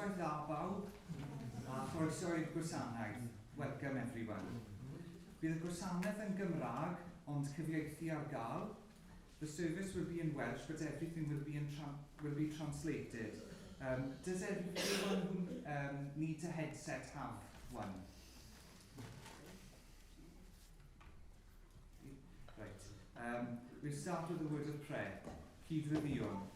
Noswaith dda bawb, a chroeso i'r gwasanaeth. Welcome everyone. Bydd y gwasanaeth yn Gymraeg, ond cyfieithu ar gael. The service will be in Welsh, but everything will be, in will be translated. Does everyone who needs a headset have one? Right. We'll start with a word of prayer. Cydweddiwn.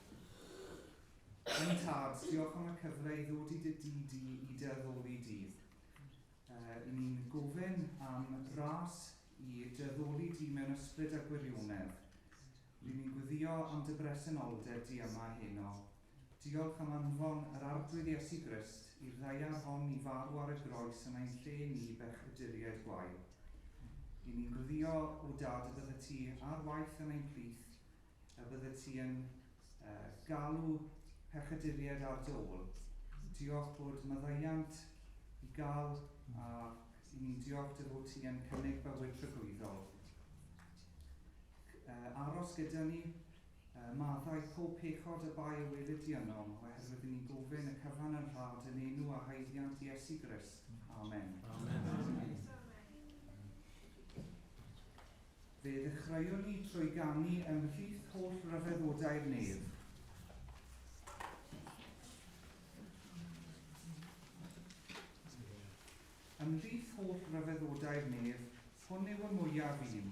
Ein tad, diolch am y cyfle i ddod i dy dŷ di i dy addoli di. I ni'n gofyn am ras i dy addoli di mewn ysbryd a gwirionedd. Ry'n ni'n gweddio am dy bresenoldeb di yma heno. Diolch am anfon yr Arglwydd Iesu Grist i'r ddaear hon i farw ar y groes yn ein lle ni bechaduriaid gwael. Ry'n ni'n gweddio o Dad y byddet ti ar waith yn ein plith, y byddet ti yn galw pechaduriaid ar dy ôl. Diolch bod maddeuant i gael a i ni'n diolch dy fod ti yn cynnig bywyd tragwyddol. Aros gyda ni, maddau pob pechod y bai a welid di ynom, oherwydd i ni'n gofyn y cyfan yn rhad yn enw a haeddiant Iesu Grist. Amen. Amen. Fe ddechreuwn ni trwy ganu ymhlith holl ryfeddodau'r nef. Ymhlith holl ryfeddodau'r nef, hwn yw y mwyaf un,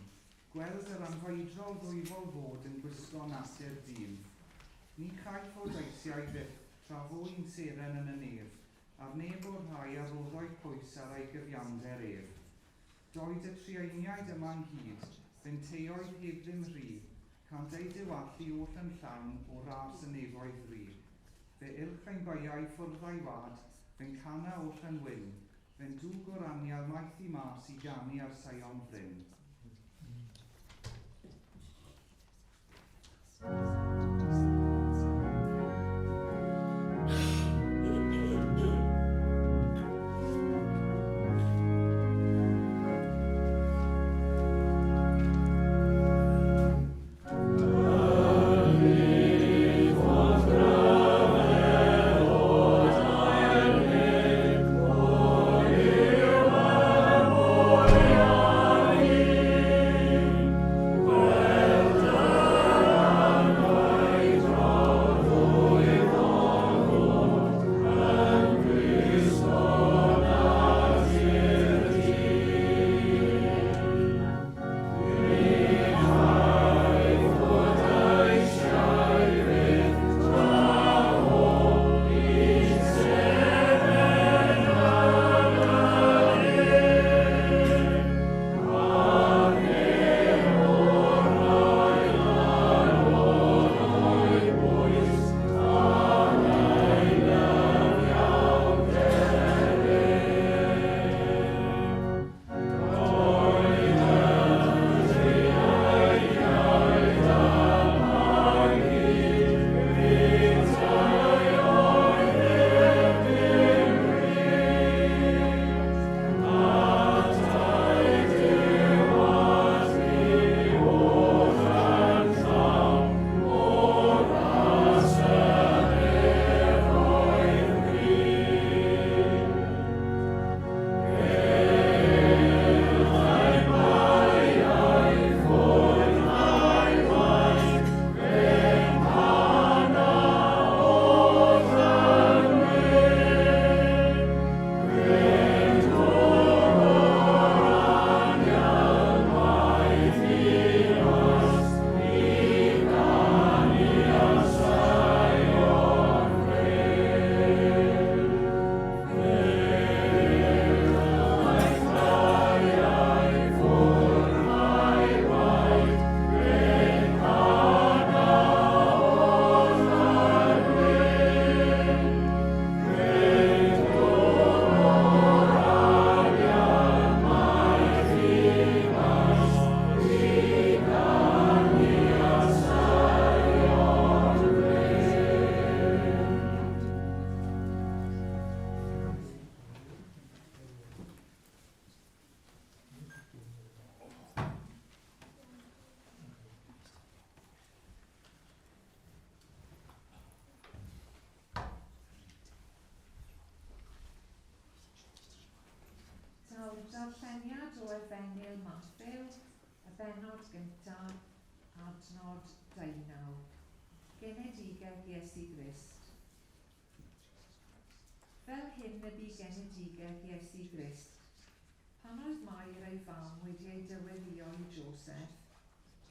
gweld yr anfeidrol ddwyfol fod yn gwisgo natur dyn. Ni chaiff o daisiau fyth tra fo un seren yn y nef, a'r neb o'r rhai a roddoi pwys ar ei gyfiawnder ef. Doed y trueiniaid yma ynghyd, fenteioedd heb ddim rhy, cânt eu diwallu oll yn llawn o ras y nefoedd fri. Fe ylch ein baiau ffwrdd a'i wad, fe'n cana oll yn wyn, fe'n dwg o'r anial maith i mas i ganu ar Seion fryn. Darlleniad o Efengyl Mathew, y bennod gyntaf, adnod 19. Genedigaeth Iesu Grist. Fel hyn y bu genedigaeth Iesu Grist. Pan oedd Mair ei fam wedi ei dyweddïo i Joseph,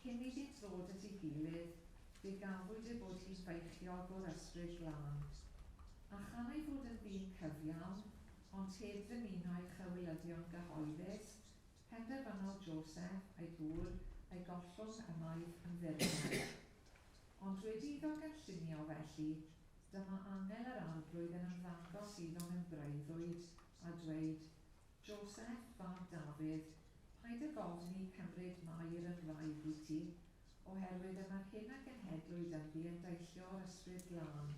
cyn iddynt ddod at ei gilydd, fe gafwyd ei bod hi'n feichiog o'r Ysbryd Glân. A chan ei fod yn ddyn cyfiawn, ond heb ddymuno ei chywilyddion gyhoeddus, penderfynodd Joseph, ei gŵr, ei gollwng ymaith yn ddirgel. Ond wedi iddo gynllunio felly, dyma angel yr Arglwydd yn ymddangos iddo mewn breuddwyd a dweud, Joseph, fab Dafydd, paid ag ofni cymryd Mair yn wraig i ti, oherwydd y mae'r hyn a genhedlwyd ynddi yn deillio o'r Ysbryd Glân.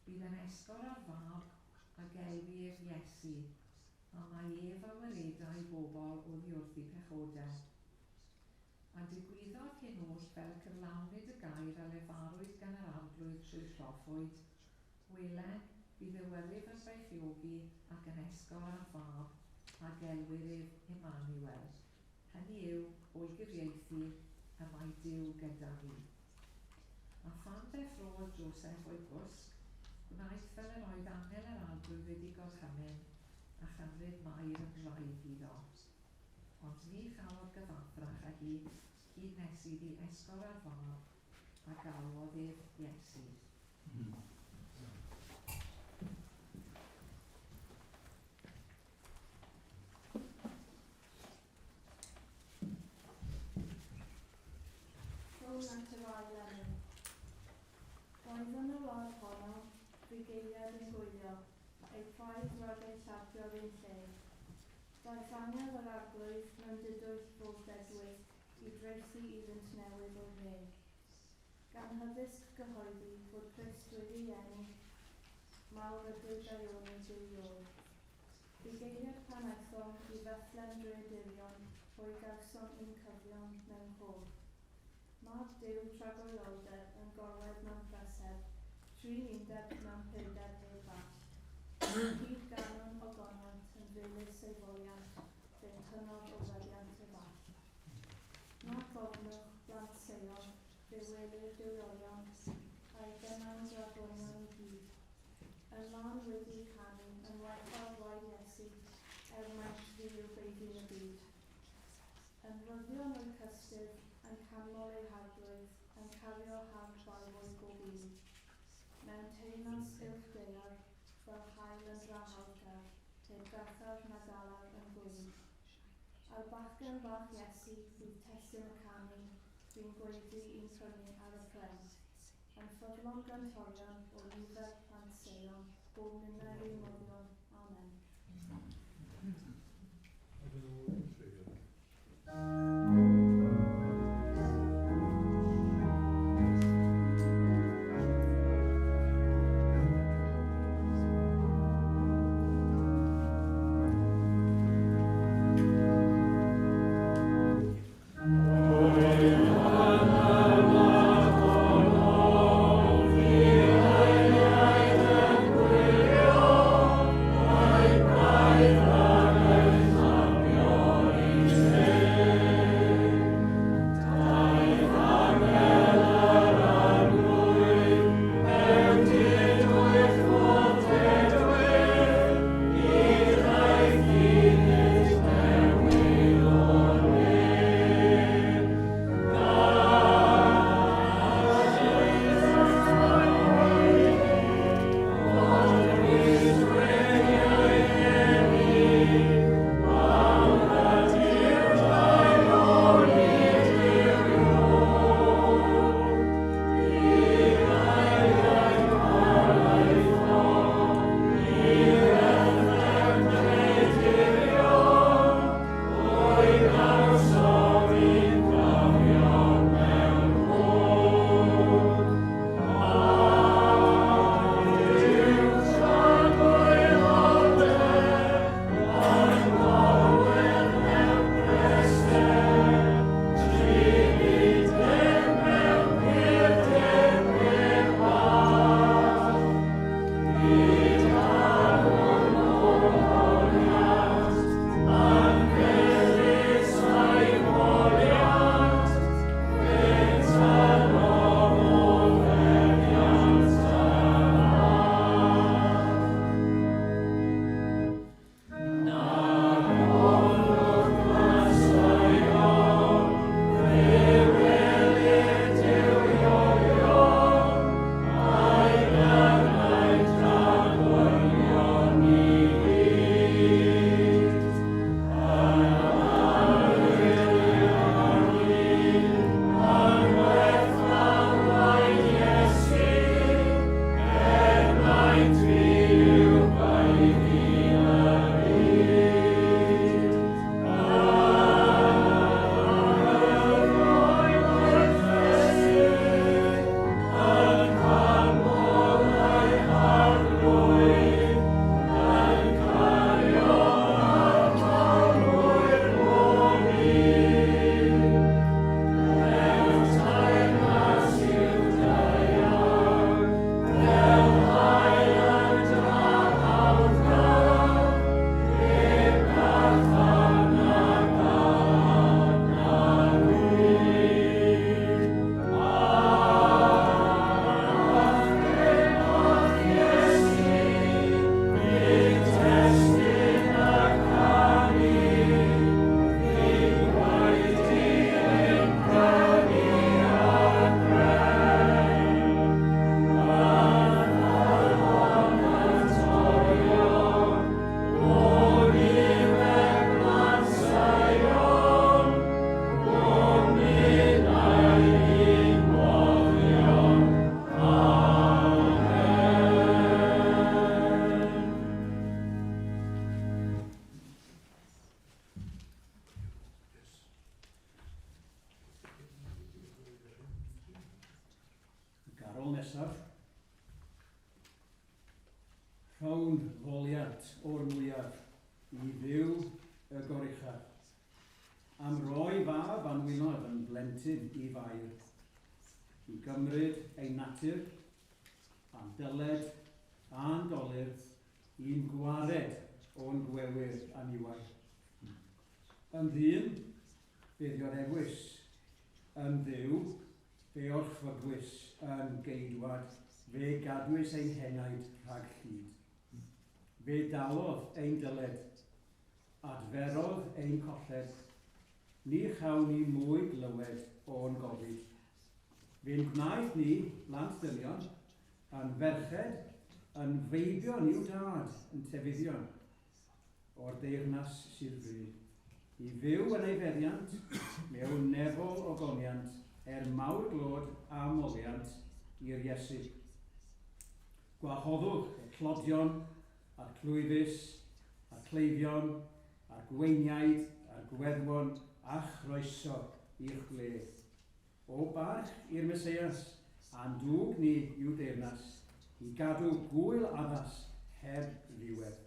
Bydd yn esgor ar fab a gelwi ef Iesu, a mae ef a waredai bobl oddi wrth eu pechodau. A digwyddodd hyn oll fel y cyflawnid y gair a lefarwyd gan yr Arglwydd trwy'r proffwyd, Wele, bydd ewyryf yn beichiogi ac yn esgor ar fab, a gelwir ef Emmanuel. Hynny yw, o'i gyfieithu, y mae Duw gyda ni. A phan ddeffrôdd Joseph o'i gwsg, gwnaeth fel yr oedd angel yr Arglwydd wedi gorchymyn, a chymryd Mair yn wraig iddo. Ond ni chafodd gyfathrach â hi hyd nes iddi esgor ar fab, a galwodd ef Iesu. Rhwng at yr ail emyn. Roedd yn y wlad honno fugeiliaid yn gwylio eu praidd rhag eu llapio'r un lle. Daeth angel yr Arglwydd mewn didwyll bob dedwydd i draethu iddynt newydd o'r nef. Gan hyddysg gyhoeddi fod Crist wedi eni, mawr ydyw daioni Duw Iôr. Bugeiliaid pan aethom i Fethlem dre dirion, hwy gawsom un cyfion mewn côr. Mab Duw tragwyddoldeb yn gorwedd mewn preseb, trin undeb mewn purdeb heb ball. Hyd ganwn ogoniant yn felys ei foliant, fe'n tynnodd o feddiant y ball. Nac ofnwch, blant Seion, fe welir duwiolion, a'i gynnau'n dragwynion i gyd. Yn lân wedi canu, yn waethaf waed Iesu, er mai fi yw beiddyn y byd. Yn rhyddion o'u cystudd, yn canmol eu harglwydd, yn cario hardd balfod bob un. Mewn teyrnas uwch daear, fel haul yn drahawddgar, heb garchar na galar yn gwyn. A'r bachgen bach Iesu fydd testun y canu, fu'n gweiddi i'n prynu ar y pren. Yn ffyddlon gantorion o nifer plant Seion, bob ninnau i'n moddion. Amen. Amen. Moliant o'r mwyaf i Dduw y Goruchaf, am roi fab anwylaf yn blentyn i Fair, i gymryd ei natur, a'n dyled, a'n dolur, i'n gwared o'n gwewyr aniwair. Yn ddyn, fe ddioddefwys, yn Dduw, fe orchfygwys, yn geidwad, fe gadwys ein henaid rhag llid. Fe dalodd ein dyled, adferodd ein colled, ni chawn ni mwy glywed o'n gofid. Fe'n gwnaeth ni, blant dynion, yn ferched, yn feibion i'w dad, yn tefyddion, o'r deyrnas sydd fry, i fyw yn ei feddiant, mewn nefol ogoniant, er mawr glod a moliant i'r Iesu. Gwahoddwch y tlodion, a'r clwyfus, a'r cleifion, a'r gweiniaid, a'r gweddwon, a chroeso i'ch gwledd. O barch i'r Meseias, a'n dwg ni i'w deyrnas, i gadw gŵyl addas heb ddiwedd.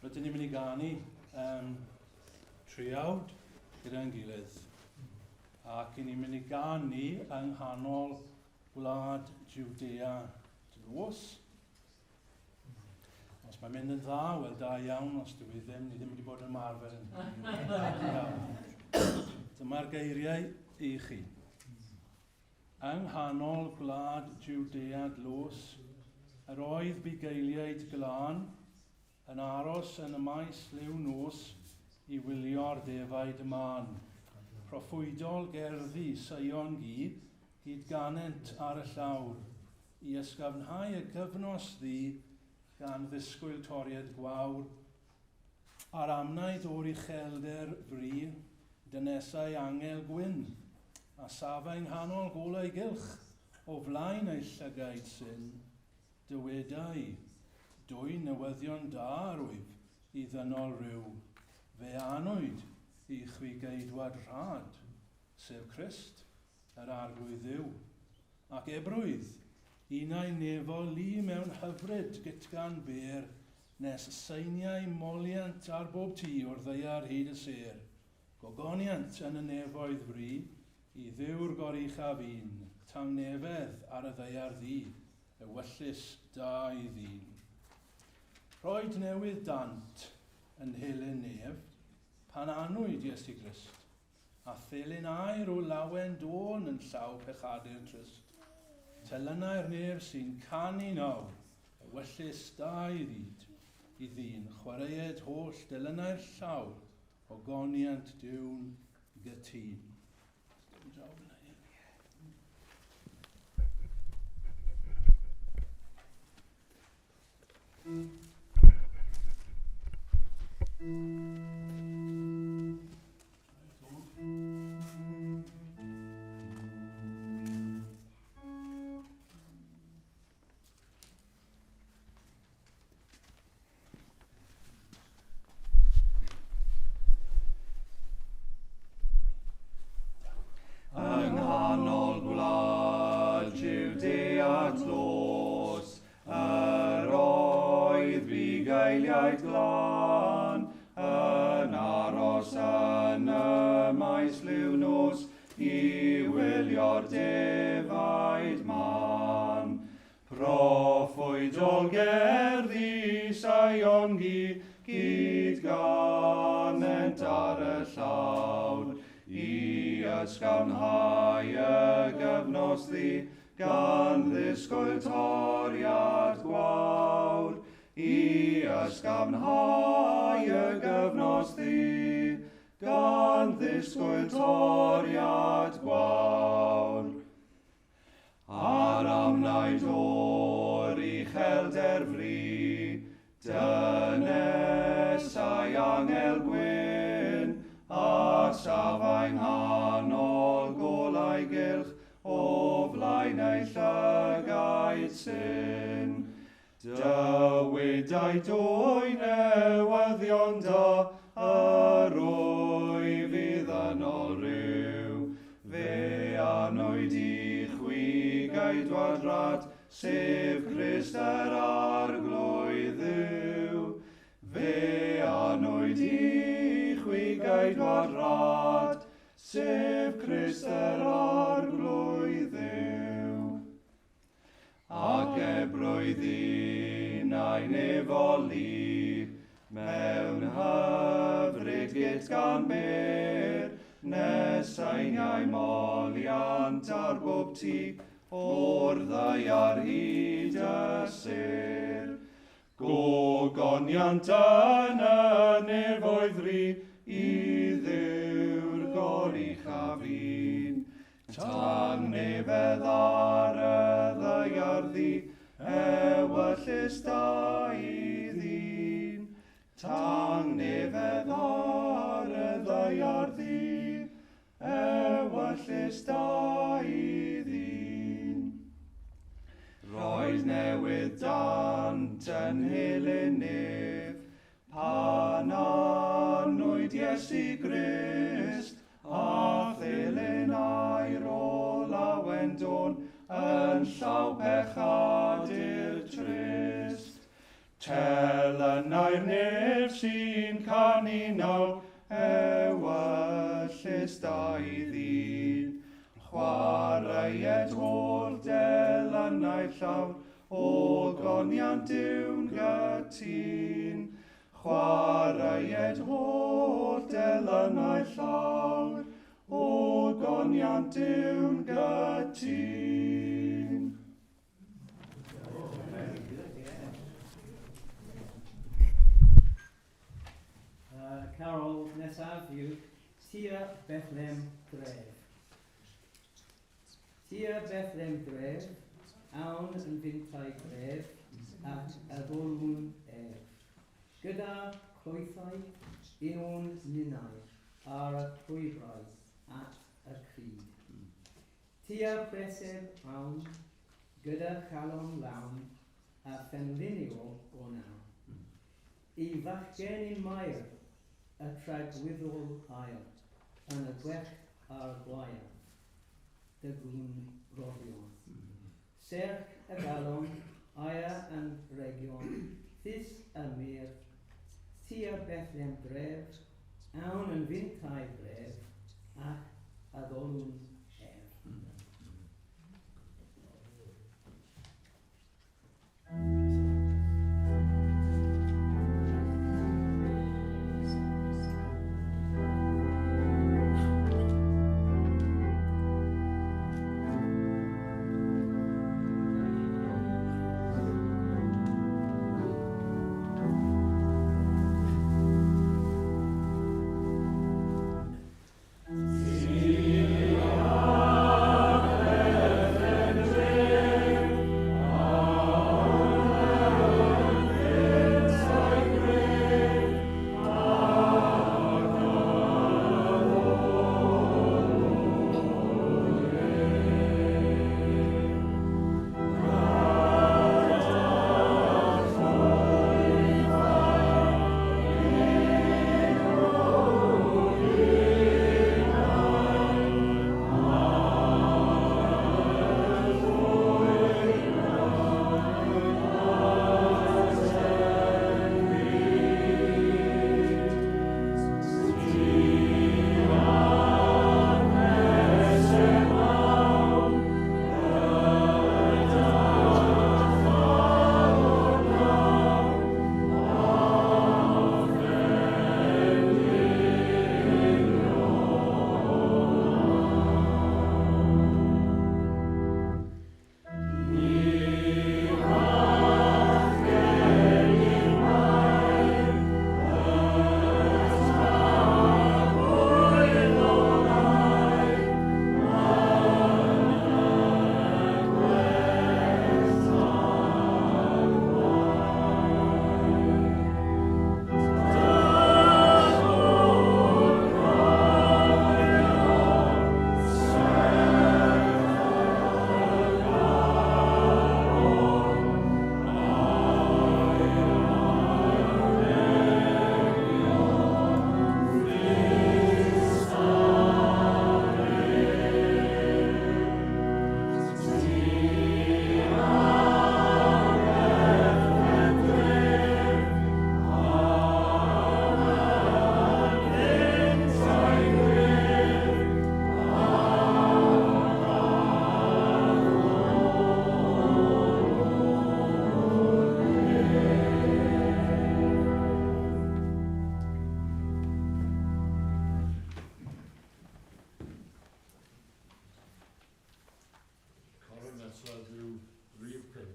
Rydyn ni'n mynd i ganu Triawd gyda'n gilydd. Ac i ni'n mynd i ganu yng nghanol gwlad Judea dlos. Os mae'n mynd yn dda, wel da iawn, os dwi ddim, ni ddim wedi bod yn ymarfer yn Dyma'r geiriau i chi. Yng nghanol gwlad Judea dlos, yr oedd bugeiliaid glân yn aros yn y maes liw nos i wylio'r defaid mân. Proffwydol gerddi Seion gu, gyd ganent ar y llawr, i ysgafnhau y gyfnos ddu gan ddisgwyl toriad gwawr. Ar amnaid o'r uchelder fri, dynesau angel gwyn, a safai nghanol golau gylch o flaen ei llygaid syn. Dywedai, Dwy newyddion da yr wyf i ddynol ryw, fe anwyd i chwi geidwad rhad, sef Crist, yr Arglwydd Dduw. Ac ebrwydd, unai nefol lu mewn hyfryd gytgan bêr, nes seiniau moliant ar bob tu o'r ddaear hyd y sêr. Gogoniant yn y nefoedd fri, i Dduw'r goruchaf un, tangnefedd ar y ddaear ddu, ewyllys da i ddyn. Rhoed newydd dant yn nhelyn nef, pan anwyd Iesu Grist, a thelyn aur o lawen dôn yn llaw pechadur trist. Telynau'r nef sy'n canu nawr, ewyllys da i ddyd, i ddyn, chwaraeed holl delynau'r llawr, ogoniant Duw'n gytûn. Yng nghanol gwlad Judea dlos, yr oedd bugeiliaid glân yn aros yn y maes liw nos i wylio'r defaid mân. Proffwydol gerddi Seion gu, gyd ganent ar y llawr, i ysgafnhau y gyfnos ddu, gan ddisgwyl toriad gwawr. I ysgafnhau y gyfnos ddu, gan ddisgwyl toriad gwawr. Ar amnaid o'r uchelder fri, dynesau angel gwyn, a safai nghanol golau gylch o flaen ei llygaid syn. Dywedai dwy newyddion da, yr wyf i ddynol ryw. Fe anwyd i chwi geidwad rad, sef Crist yr Arglwydd Dduw. Fe anwyd i chwi geidwad rad, sef Crist yr Arglwydd Dduw. Ac ebrwydd unau nefoli, mewn hyfryd gytgan bêr, nes seiniau moliant ar bob tu, o'r ddaear hyd y sêr. Gogoniant yn y nefoedd fri, i Dduw'r goruchaf un. Tangnefedd ar y ddaear ddu, ewyllys da i ddyn. Tangnefedd ar y ddaear ddu, ewyllys da i ddyn. Roedd newydd dant yn nhelyn nef, pan anwyd Iesu Grist, a thelyn aur o lawen dôn yn llaw pechadur trist. Telynau'r nef sy'n canu nawr, ffenest i ddyn. Chwaraeed holl delynau llawr, o goniant yw'n gytun. Chwaraeed holl delynau llawr, o goniant yw'n gytun. Carol nesaf yw Tua Bethlehem Dref. Tua Bethlehem Dref, awn yn fintai gref, ac addolwn ef. Gyda clwythau un o'n ninnau ar y llwybrau at y cryd. Tua preseb awn, gyda chalon lawn, a phenlinio o naw. I fachgen i Mair, y tragwyddol ail, yn y gwech a'r gwael, dy gwn roddion. Serch y galon, aia yn region, thys y mir, tua Bethlehem dref, awn yn fintai bref, ac addolwn ef. Nesaf yw rhif 5,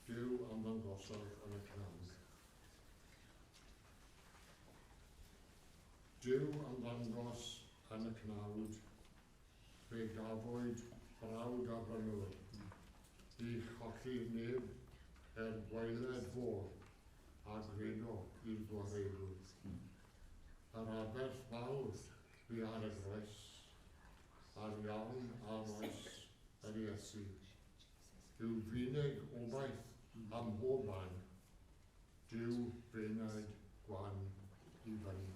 Duw am ddangosodd yn y cnawd. Duw am ddangos yn y cnawd, fe gafwyd brawd a brynwr, i cholli neb er gwaeled fôr a gredo i'r gwareidwyr. Yr aberth fawr fu ar y groes, a'r iawn a roes yr Iesu, yw funig obaith am mhob man, Duw fenaid gwan i fyny.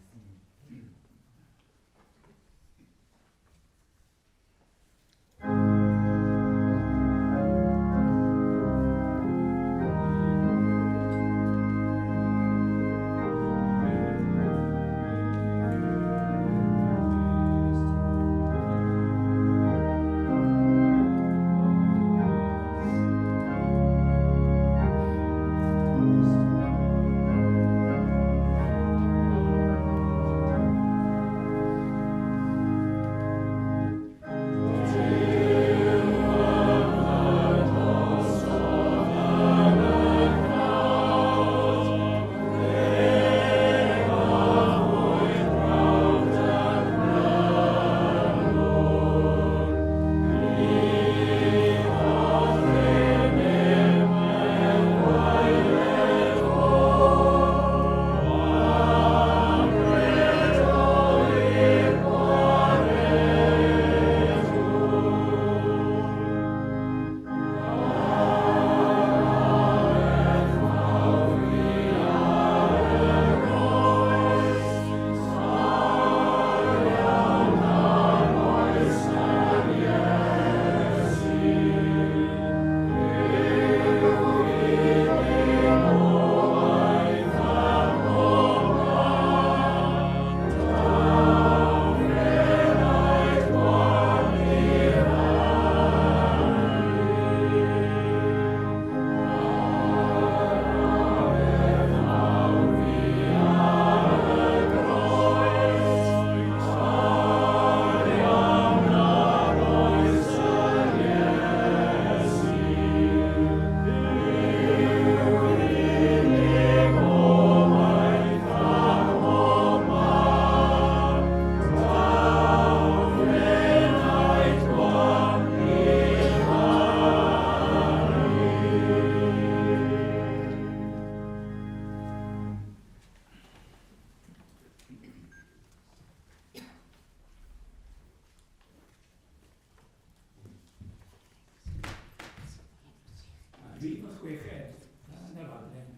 chweched yn y rhaglen.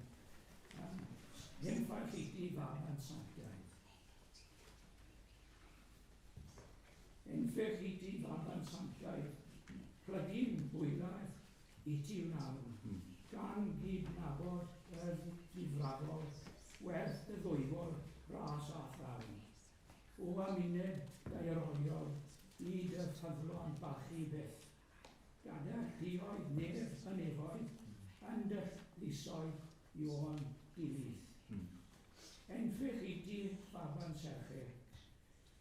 Henffaith i ti faban sanctaidd. Enfych i ti faban sanctaidd, plygu'n bwylaeth i ti wnawn, gan gydnabod y difrafol werth y ddwyfol ras a thrawn. O amuned daearoliol i dy ffyddlon bachu byth. Gada lluoedd nef y nefoedd yn dy lysoedd Ioan di-lith. Enfych i ti faban serche,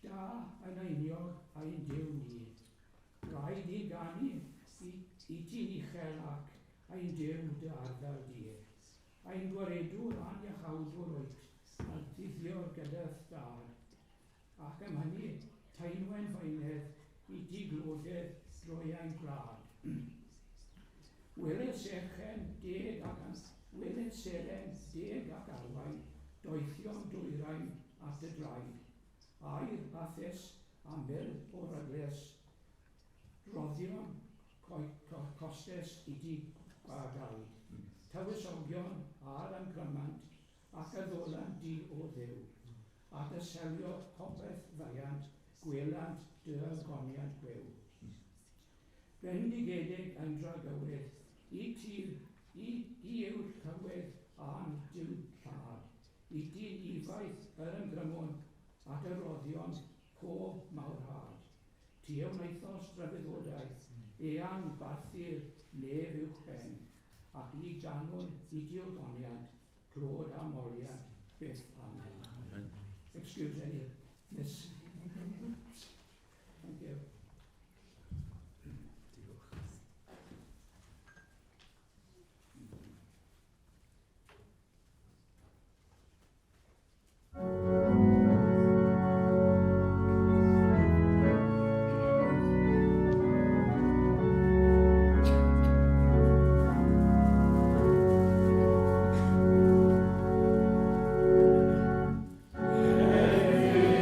da yn einiog ein Duw ni. Rhaid i ganu i, i ti'n uchel ac ein Duw dy arddel di. Ein gwaredwr a'n iachawdwr wyt, a'n tuddiwr gyda'th dad. Ac am hynny, taenwen faenedd i di glodedd drwy ein gwlad. Wele serchen deg ac wele seren deg ac arwain, doethion dwyrain at y draed. Aur a thus a myrdd o rygles, roddion costes i di gwagaid. Tywysogion a'r ymgrymant ac addolant di o Dduw, ac y selio popeth ddaiant, gwelant dy goniant gwiw. Bendigedig yn dragywydd, i ti, i, i yw'r cywydd a'n Duw llad, i ti ifaith yr ymgrymwn at y roddion pob mawrhad. Ti a wnaethos drafyddodau, eang barthu'r nef uwch ben, ac ni ganwn i di ogoniant, clod a moliant, byth. Amen. Amen. Excuse any miss. Thank you. Diolch. Heddiw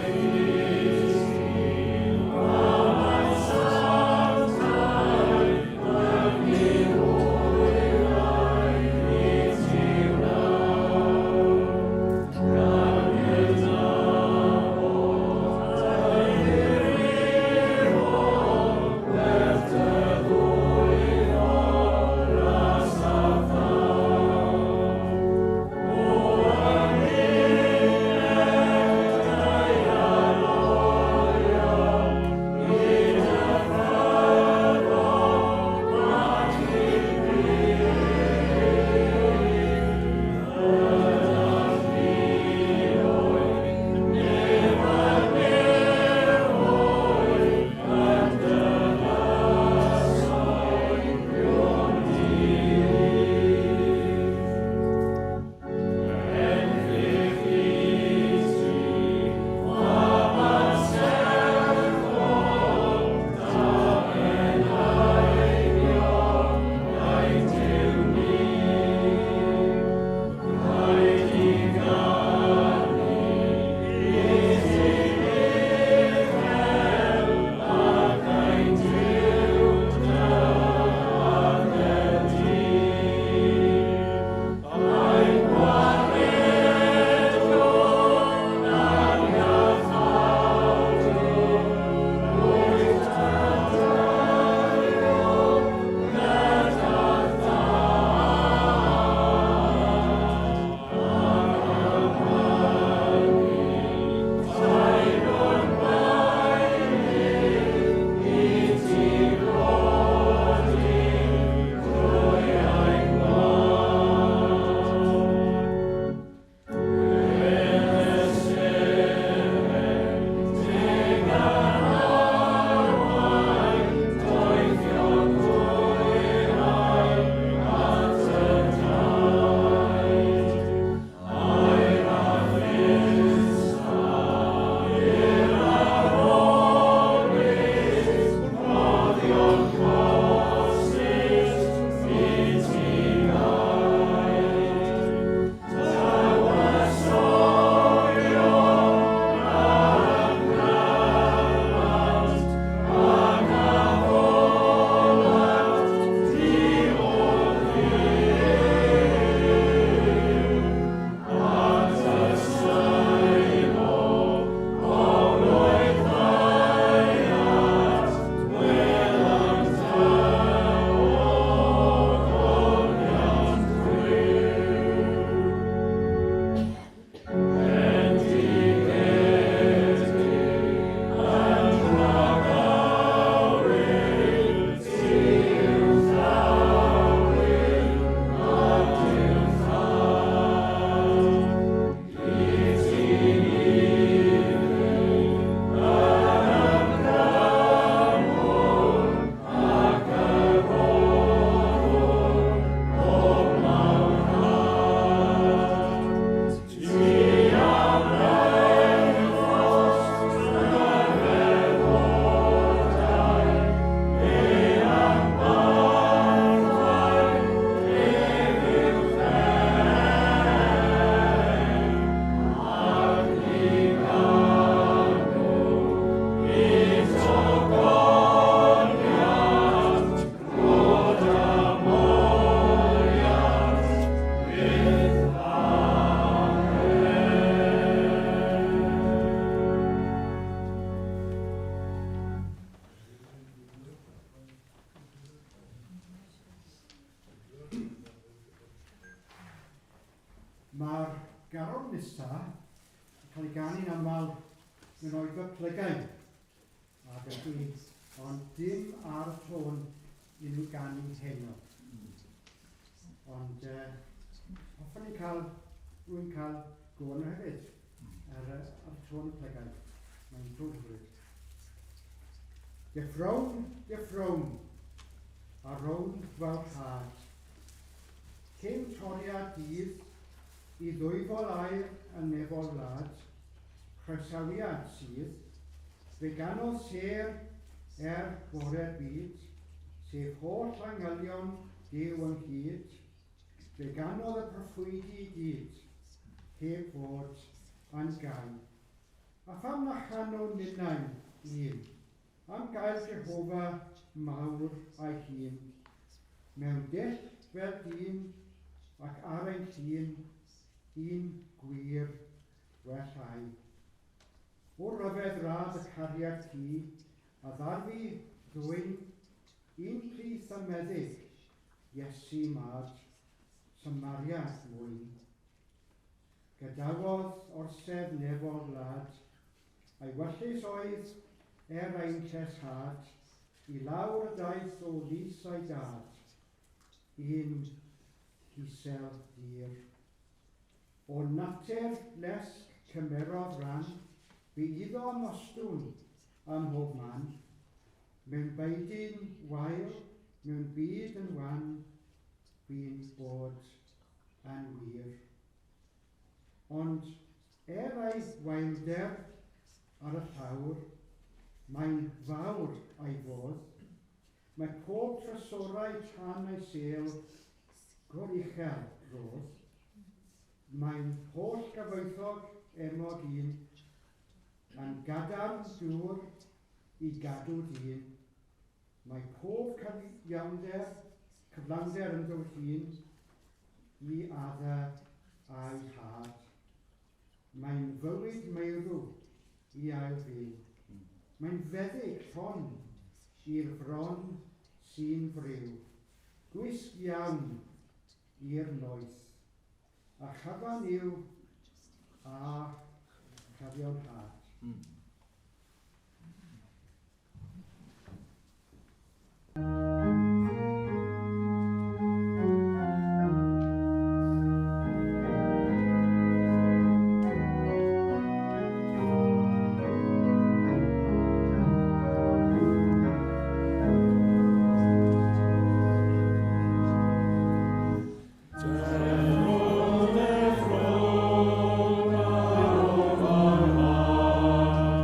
Alaw nesa yn cael ei ganu'n aml mewn oedfa plygain, a felly, ond dim ar y tôn i nhw ganu heno. Ond hoffwn i'n cael, rwy'n cael go nhw hefyd ar, ar y tôn y plygain. Mae'n tôn hyfryd. Deffrown, deffrown, a rown fawr rhad. Cyn toriad dydd, i ddwyfol air yn nefol wlad, croesawiad sydd, fe ganodd sêr er bore'r byd, sef holl angylion Duw ynghyd, fe ganodd y proffwydi i gyd, heb fod yn gau. A pham na chanwn ninnau'n un, am gael Jehofa mawr a'i hun, mewn dull fel dyn ac ar ein llun, un gwir wellhau. O ryfedd rad y cariad cu, a ddarfu ddwyn un plith a meddyg, Iesu mad, Samaria mwyn. Gadawodd orsedd nefol wlad, a'i wellus oedd er ein lleshad, i lawr y daith o lys a'i dad, un hisel dir. O natur lesg cymerodd ran, bu iddo ymostwng ym mhob man, mewn baedyn wael, mewn byd yn wan, bu'n bod yn wir. Ond er ei waelder ar y llawr, mae'n fawr a'i fodd, mae pob trysorau tan ei sêl goruchel rodd. Mae'n holl gyfoethog emog un, yn gadarn dŵr i gadw dyn. Mae pob cyfiawnder, cyflawnder ynddo hun, i adda a'i had. Mae'n fywyd meirw i ail fyw. Mae'n feddyg llon i'r fron sy'n friw. Gwisg iawn i'r noeth. A chyfan yw a chyfiawnhad. Deffro, deffro, ar ofal had.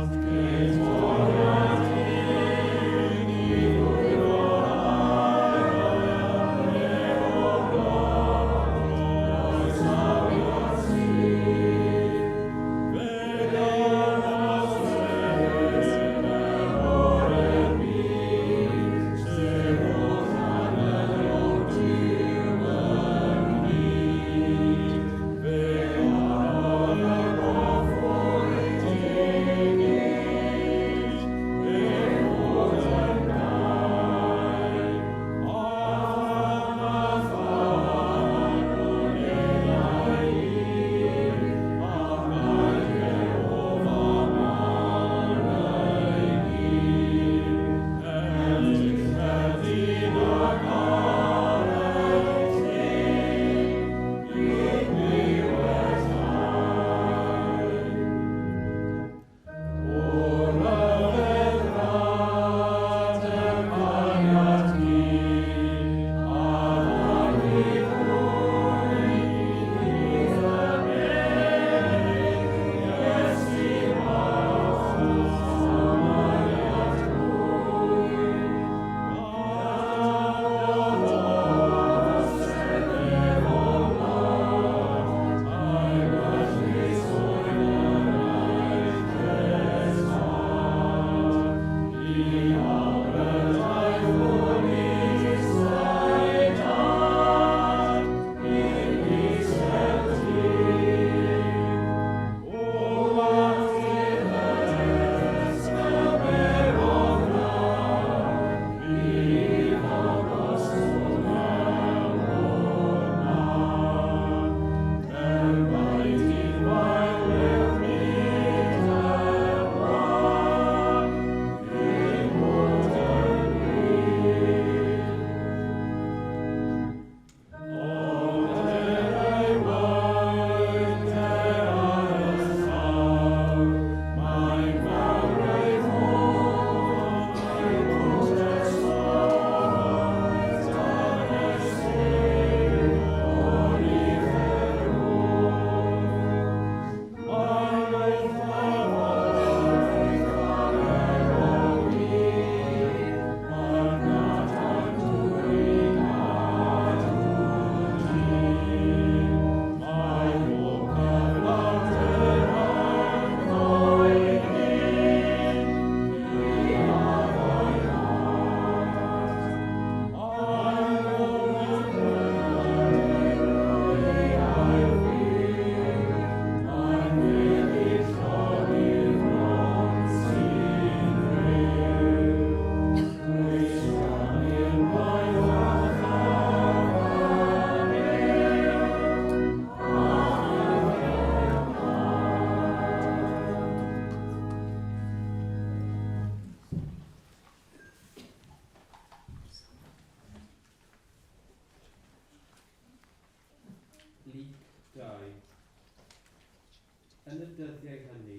Yn y dyddiau hynny,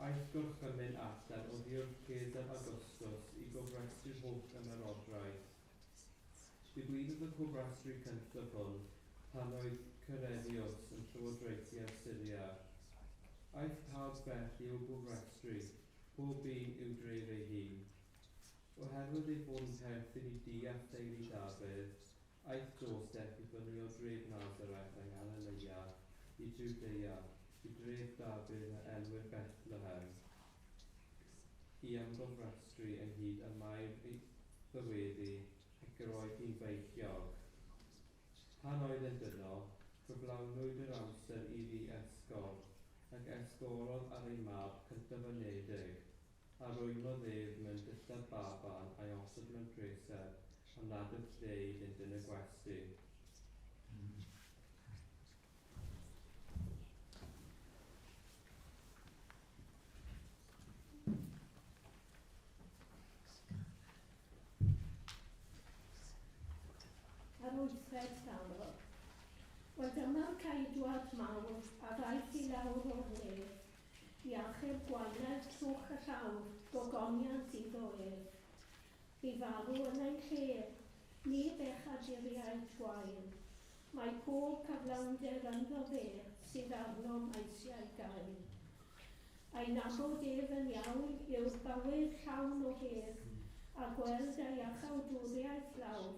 aeth gorchymyn allan oddi wrth Cesar Augustus i gofrestru'r holl ymerodraeth. Digwyddodd y cofrestru cyntaf hwn pan oedd Cyrenius yn llywodraethu ar Syria. Aeth pawb felly i'w gofrestru, pob un i'w dref ei hun. Oherwydd ei fod yn perthyn i dŷ a theulu Dafydd, aeth Joseph i fyny o dref Nazareth yng Nghalilea i Jwdea, i dref Dafydd a elwir Bethlehem, i ymgofrestru ynghyd â Mair ei ddyweddi ac yr oedd hi'n feichiog. Pan oeddent yno, cyflawnwyd yr amser iddi esgor, ac esgorodd ar ei mab cyntaf-anedig, a rwymodd ef mewn dillad baban a'i osod mewn preseb, am nad oedd lle iddynt yn y gwesty. Yr wythfed Salm. Wel dyma'r ceidwad mawr a ddaeth i lawr o'r nef, i achub gwaned trwch y llawr, gogoniant iddo ef. Bu farw yn ein lle, ni bechaduriaid gwael. Mae pob cyflawnder ynddo fe sydd arnom eisiau gael. A'i nabod ef yn iawn yw'r bywyd llawn o hedd, a gweld ei iachawdwriaeth lawr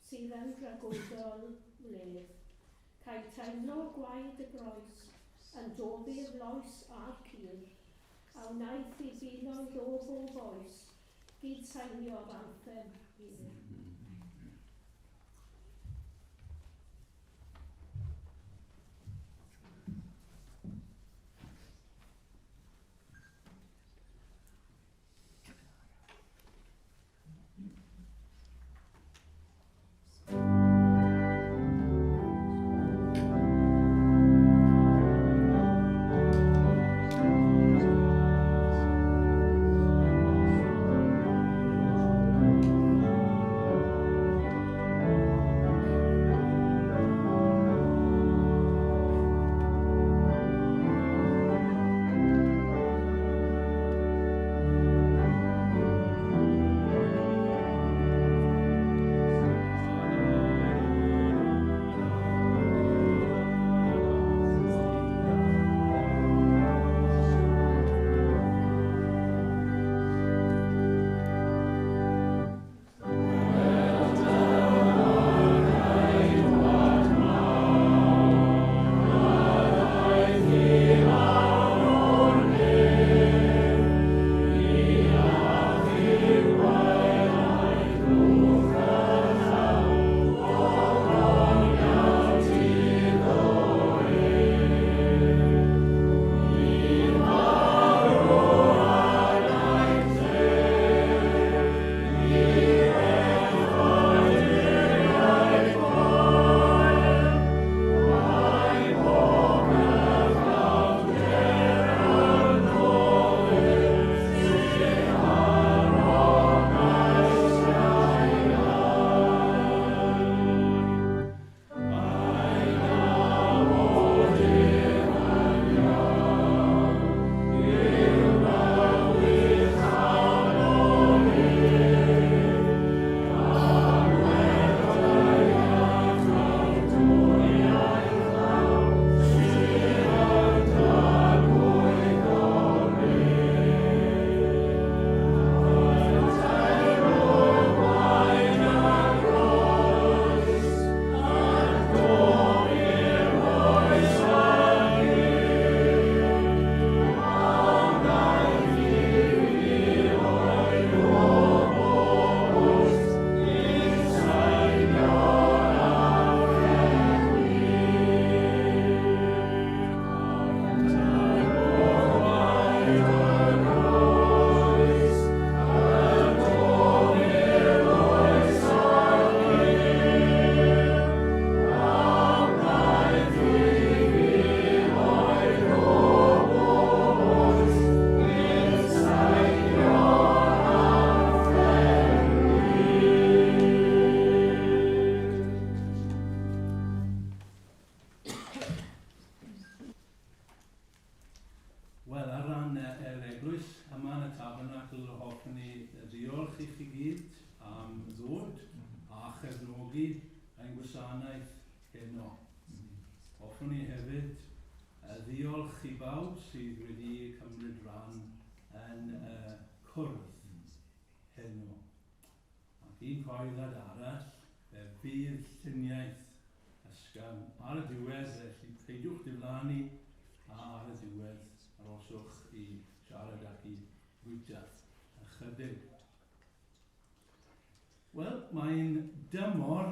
sydd yn dragwyddol wledd. Cael teimlo gwaed y groes yn dofi'r loes a'r cur, a wnaeth i filoedd o bob oes gyd-sainio'r anthem hir. Wel, ar ran yr eglwys yma yn y Tabernacl, hoffwn ni ddiolch i chi gyd am ddod a chefnogi ein gwasanaeth heno. Hoffwn ni hefyd ddiolch i bawb sydd wedi cymryd rhan yn y cwrdd heno. Ac un coeddad arall, fe fydd lluniaeth ysgafn ar y diwedd, felly peidiwch diflannu a ar y diwedd aroswch i siarad ac i fwyta ychydig. Wel, mae'n dymor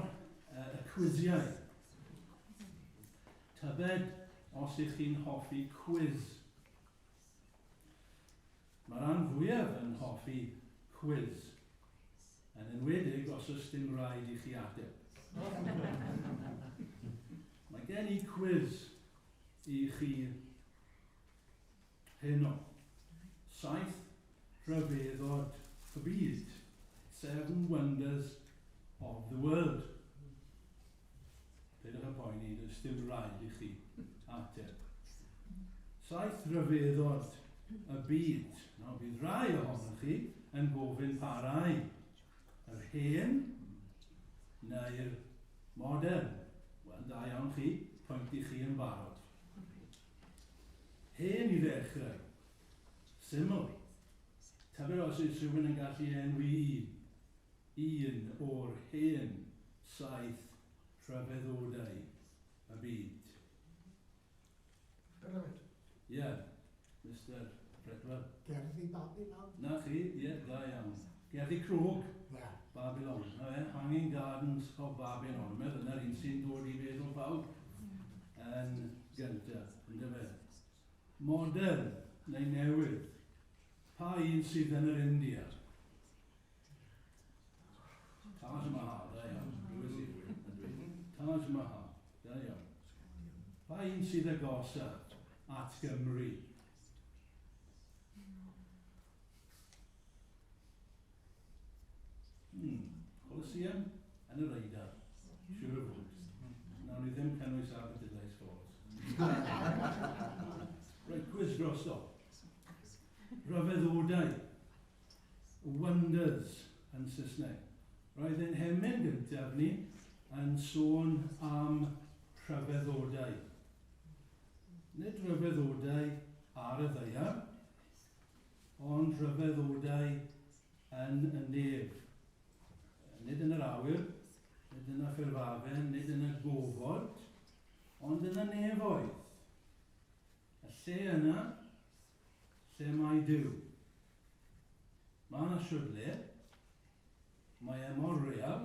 y cwiziau. Tybed os ych chi'n hoffi cwiz. Mae rhan fwyaf yn hoffi cwiz, yn enwedig os oes dim rhaid i chi ateb. Mae gen i cwiz i chi heno. 7 rhyfeddod y byd. 7 wonders of the world. Peidiwch â poeni, does dim rhaid i chi ateb. 7 rhyfeddod y byd. Nawr, bydd rai ohonoch chi yn gofyn pa rai. Yr hen neu'r modern. Wel, da iawn chi, pwynt i chi yn barod. Hen i ddechrau. Syml. Tybed os yw rhywun yn gallu enwi un o'r hen 7 rhyfeddodau y byd. Pyramid. Ie, yeah, Mr Fredwell. Gerddi Babylon. Na chi, ie, yeah, da iawn. Gerddi Crog. Yeah. Babylon. Na fe, Hanging Gardens of Babylon. Meddwl, dyna'r un sy'n dod i feddwl pawb yn gyntaf, yndyfe. Modern neu newydd. Pa un sydd yn yr India? Taj Mahal, da iawn. Taj Mahal, da iawn. Pa un sydd agosaf at Gymru? Colosseum yn yr Eidal, siŵr o fod. Nawn ni ddim cynnwys Aberdulais Falls. Reit, cwiz drosto. Rhyfeddodau. Wonders yn Saesneg. Roedd ein hemyn gyntaf ni yn sôn am rhyfeddodau. Nid rhyfeddodau ar y ddaear, ond rhyfeddodau yn y nef. Nid yn yr awyr, nid yn y ffurfafen, nid yn y gofod, ond yn y nefoedd. Y lle yna, lle mae Duw. Mae yna siwr le, mae e mor real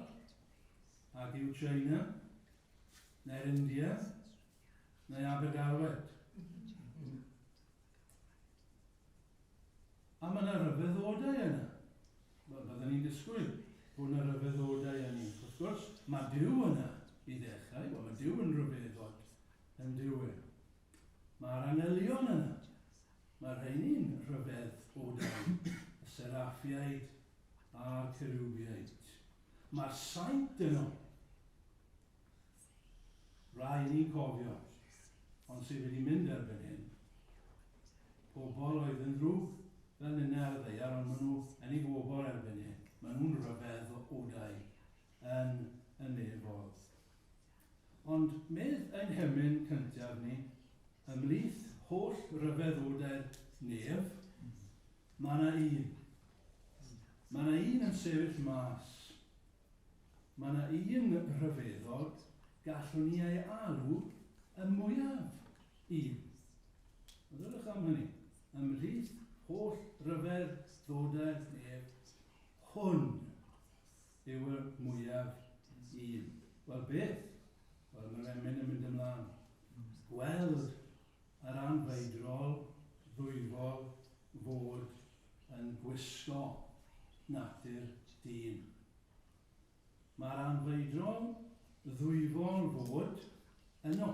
ag yw China, neu'r India, neu Abergarwet. A mae yna rhyfeddodau yna. Wel, byddwn ni'n disgwyl bod yna rhyfeddodau yna. Wrth gwrs, mae Duw yna i ddechrau. Wel, mae Duw yn rhyfeddod yn Duw e. Mae'r angylion yna. Mae'r rheini'n rhyfeddodau. Y seraffiaid a'r cerubiaid. Mae'r saint yno. Rai ni'n cofio, ond sydd wedi mynd erbyn hyn. Pobl oedd yn ddrwg fel ninne ar y ddaear, ond maen nhw yn ei gofod erbyn hyn. Maen nhw'n rhyfeddodau yn y nefoedd. Ond medd ein hemyn cyntaf ni, ymhlith holl ryfeddodau'r nef, mae yna un. Mae yna un yn sefyll mas. Mae yna un rhyfeddod gallwn ni ei alw y mwyaf un. Meddyliwch am hynny. Ymhlith holl ryfeddodau'r nef, hwn yw y mwyaf un. Wel beth? Wel mae'r emyn yn mynd ymlaen. Gweld yr anfeidrol ddwyfol fod yn gwisgo natur dyn. Mae'r anfeidrol ddwyfol fod yno.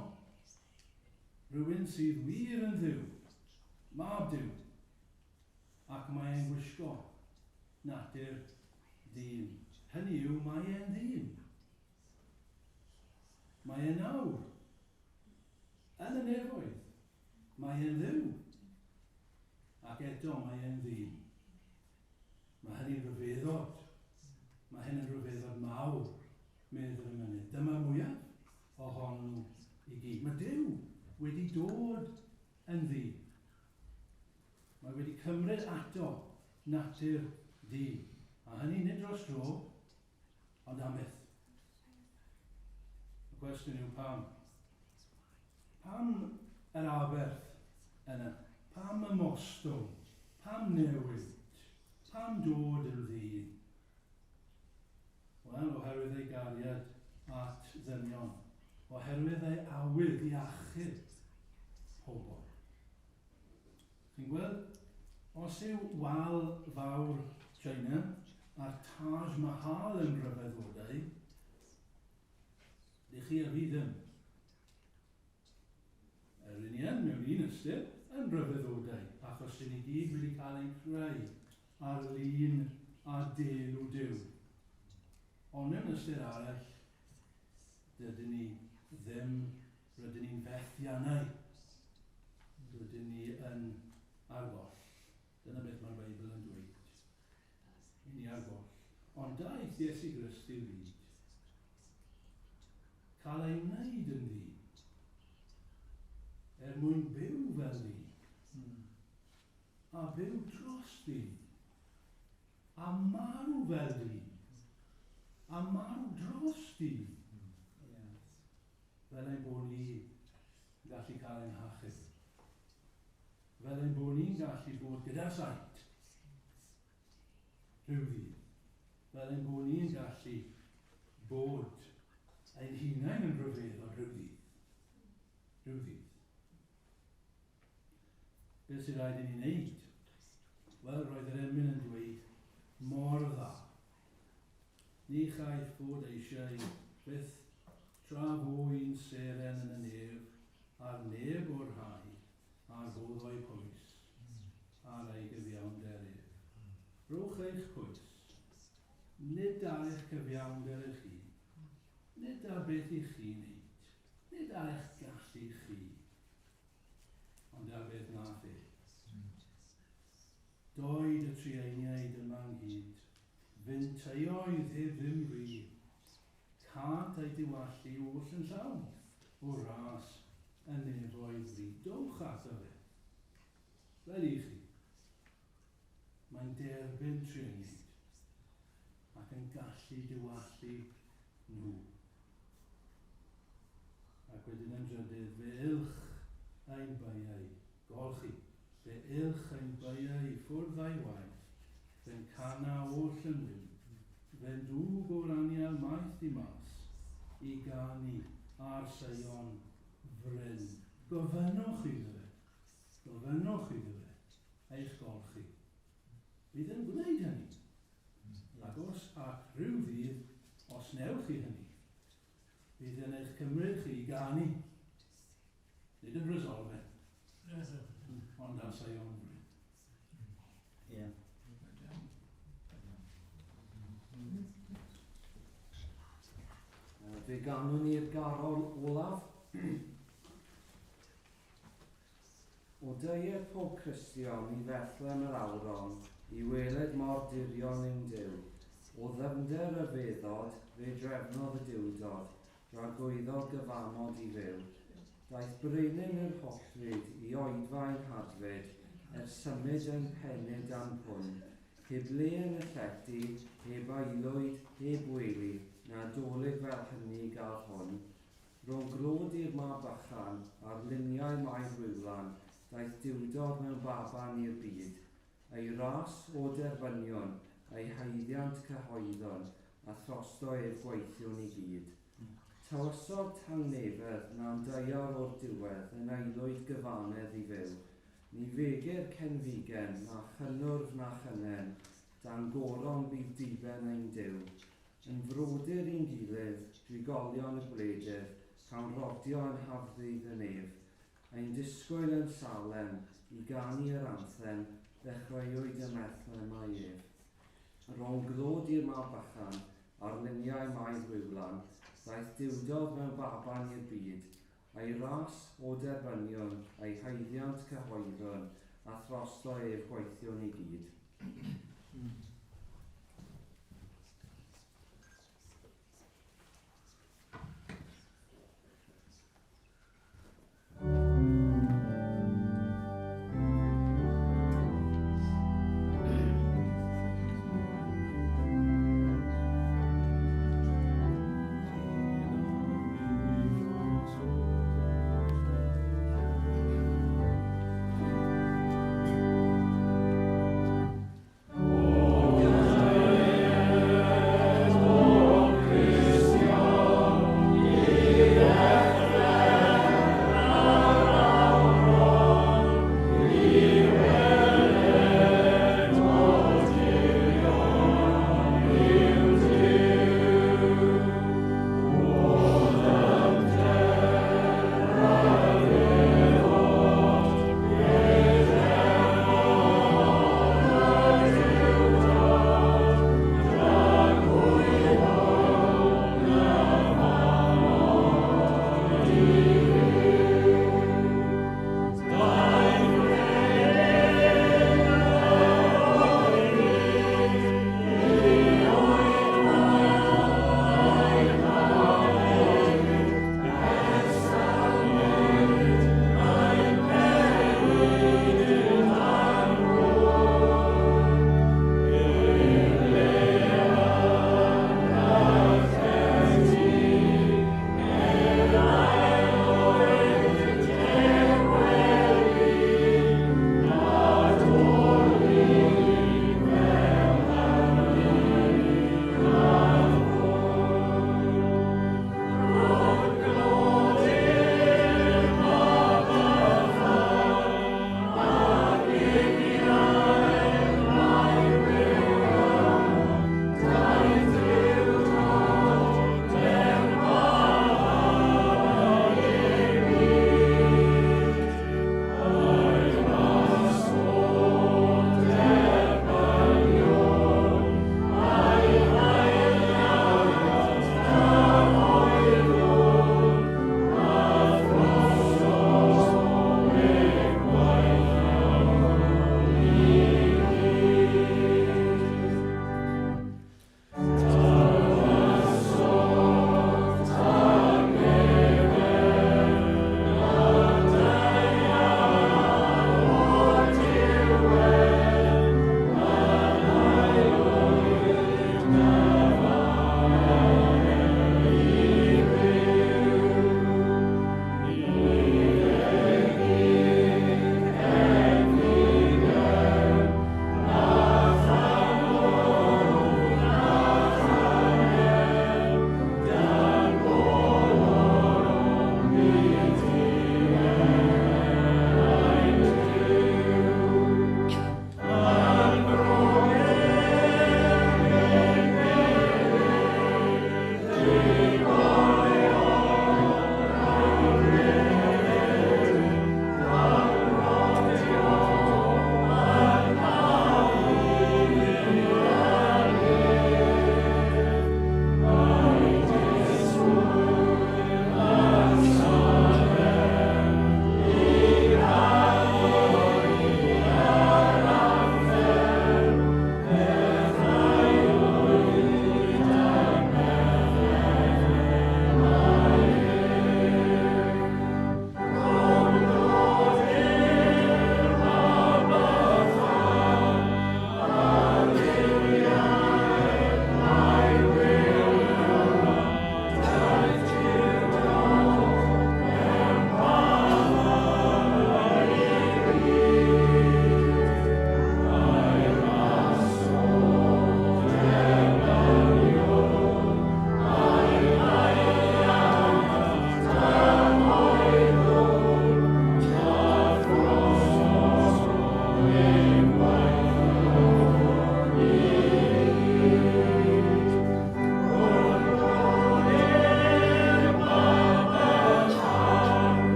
Rhywun sydd wir yn Dduw, mab Duw, ac mae e'n gwisgo natur dyn. Hynny yw, mae e'n ddyn. Mae e'n nawr. Yn y nefoedd. Mae e'n Dduw. eto mae e'n ddyn. Mae hynny'n rhyfeddod. Mae hyn yn rhyfeddod mawr, medd yr emynydd. Dyma mwyaf ohonyn nhw i gyd. Mae Duw wedi dod yn ddyn. Mae wedi cymryd ato natur dyn. A hynny nid dros dro, ond am byth. Y cwestiwn yw pam? Pam yr aberth yna? Pam ymostwng? Pam newid? Pam dod yn ddyn? Wel, oherwydd ei gariad at ddynion. Oherwydd ei awydd i achub pobl. Chi'n gweld? Os yw wal fawr China a'r Taj Mahal yn rhyfeddodau, dych chi a fi ddim. Yr un i yn, mewn un ystyr, yn rhyfeddodau, achos dyn ni gyd wedi cael ein creu ar lun a delw Duw. Ond mewn ystyr arall, dydyn ni ddim, rydyn ni'n fethiannau. Rydyn ni yn ar goll. Dyna beth mae'r Beibl yn dweud. I ni ar goll. Ond daeth Iesu Grist i'r byd. Cael ei wneud yn ddyn. Er mwyn byw fel dyn. A byw dros ddyn. A marw fel dyn. A marw dros ddyn. Fel ein bod ni yn gallu cael ein hachub. Fel ein bod ni'n gallu bod gyda saint. Rhyw ddydd. Fel ein bod ni'n gallu bod ein hunain yn rhyfeddol rhyw ddydd. Rhyw ddydd. Beth sydd rhaid i ni wneud? Wel, roedd yr emyn yn dweud mor dda. Ni chaiff fod eisiau byth tra fo un seren yn y nef a'r neb o'r rhai a roddo'i pwys ar ei gyfiawnder ef. Rhowch eich pwys, nid ar eich cyfiawnder eich hun, nid ar beth i chi wneud, nid ar eich gallu chi, ond ar beth nath e. Doed y trueiniaid yma ynghyd, fynteioedd heb ddim rhy, cânt eu diwallu oll yn llawn, o ras y nefoedd fri. Dowch ato fe, fel i chi. Mae'n derbyn trueiniaid, ac yn gallu diwallu nhw. Ac wedyn yn drydydd, fe ylch ein beiau, golchi, fe ylch ein beiau i ffwrdd a'i waith, fe'n cana oll yn wyn, fe'n dwg o'r anial maith i mas, i ganu ar Seion fryn. Gofynnwch iddo fe, gofynnwch iddo fe, eich golchi. Bydd yn gwneud hynny. Ac os ac rhyw ddydd, os newch chi hynny, bydd yn eich cymryd chi i ganu. Nid yn Resolfen, ond ar Seion fryn. Ie. Fe ganwn ni'r garol olaf. O deued pob Cristion i Fethlem yr awron, i weled mor dirion yw'n Duw. O ddyfnder y feddod, fe drefnodd y Duwdod, dragwyddo gyfamod i fyw. Daeth brenin yr hollfyd i oedfaon hadfyd, er symud yn penyd am pwn. Heb le yn y llety, heb aelwyd, heb wely, na dolyg fel hynny gadd hwn. Rho glod i'r mab bychan, ar luniau Mair Rhiwlan, daeth Duwdod mewn baban i'r byd. Ei ras o derbynion, ei haeddiant cyhoeddwn, a throsto ef gweithiwn i gyd. Tywysog tangnefedd na'n daear o'r diwedd yn aelwyd gyfanedd i fyw. Ni fegir cenfigen, na chynnwrf na chynnen, dan goron bydd diben ein Duw. Yn frodyr i'n gilydd, drigolion y gwledydd, cawn rodio yn hafddydd y nef. Ein disgwyl yn Salem, i ganu yr anthem, ddechreuwyd ym Methlehem a'i ef. Rhow'n glod i'r mab bychan, ar luniau Mair Rhiwlan, daeth Duwdod mewn baban i'r byd, a'i ras o derbyniwn, a'i haeddiant cyhoeddwn, a thros drosto ef gweithio ni gyd. Oh.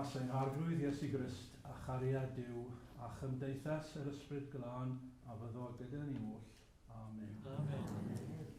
Gras ein Arglwydd Iesu Grist a chariad Duw a chymdeithas yr Ysbryd Glân a fyddo gyda ni oll. Amen. Amen.